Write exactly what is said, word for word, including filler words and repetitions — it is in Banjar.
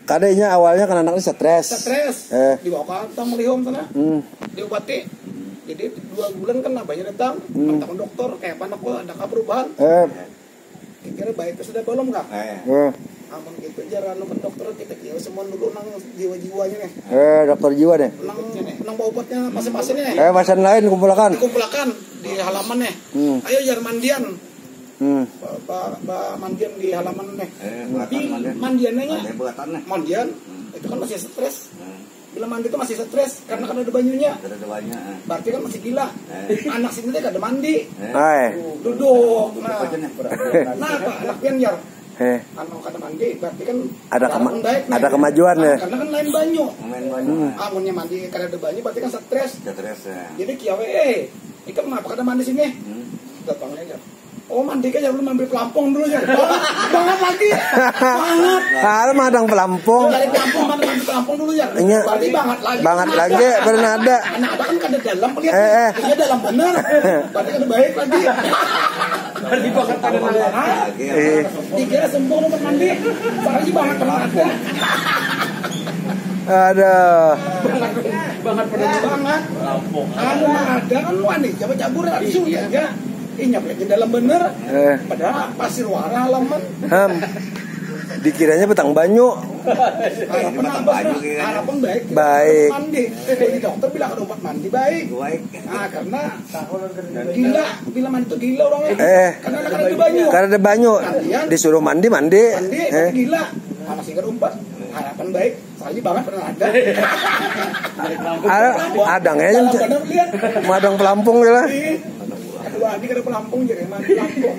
Kada, inya awalnya kan anak ni stres. Stres. Eh. Dibawa ke antang melihum sana. Hmm. Diobati. Jadi dua bulan kan abahnya datang. Hmm. Datang dokter, kayak apa anakku, adakah perubahan? Eh. Kira baik itu sudah belum kah? Eh. Eh. Amun gitu jar anu kan dokter kita kira semua dulu nang jiwa-jiwanya nih. Eh, dokter jiwa deh. Nang nang bawa obatnya masing-masing nih. Eh, masan lain kumpulakan. Dikumpulakan di halaman nih. Hmm. Ayo jar mandian. Hmm. Ba, ba, ba mandian di halaman nih. Eh, Di buatan mandian. Mandiannya Ada buatan nih. Mandian itu kan masih stres. Hmm. Bila mandi itu masih stres karena kan ada banyunya. Ada banyak. Eh. Berarti kan masih gila. Eh. Anak sini teh kada mandi. Eh. Hai. Duduk. Nah. Baca nih. Nah, apa anak pian jar? Eh. Anu kada mandi berarti kan Ada kema- harapan baik, ada nah. Kemajuan, ya? Karena kan lain banyu. Main banyak. Amunnya mandi kada ada banyu berarti kan stres. Stres ya. Jadi kiawe, eh, ikam kenapa kada mandi sini? Hmm. Datangnya aja. Oh mandi kan ya belum ambil pelampung dulu ya. Banget, banget lagi. Banget. Hal madang pelampung. Dari pelampung mana ambil pelampung dulu ya. Iya. Berarti banget lagi. Banget lagi, pernah ada. Anak ada kan kada dalam lihat. Eh, eh. Iya dalam bener. Berarti kada baik lagi. Berarti banget kada dalam. Lagi ya. Eh, Dikira sembuh nomor mandi. Berarti banget pernah ada. Aduh. Banget pernah banget. Anu ada kan lu aneh coba cabur langsung ya. Inya lagi dalam bener. Eh. Padahal pasir wara halaman. Ham. Dikiranya petang banyu. Harapan apa? Banyu, ya. Harapan baik. Baik. Mandi. Jadi dokter bilang kada umpat mandi baik. Baik. Nah karena gila, bila mandi tuh gila orangnya. Eh. Karena anak ada banyu. Karena ada banyu. Disuruh mandi, mandi. Mandi Eh. Gila. Anak sih kada umpat. Harapan baik. Sekali banget pernah ada. Ada, ada nggak ya? Dalam bener lihat. Madang pelampung ya lah. Ih, aduh, adi kada pelampung jadi mandi pelampung.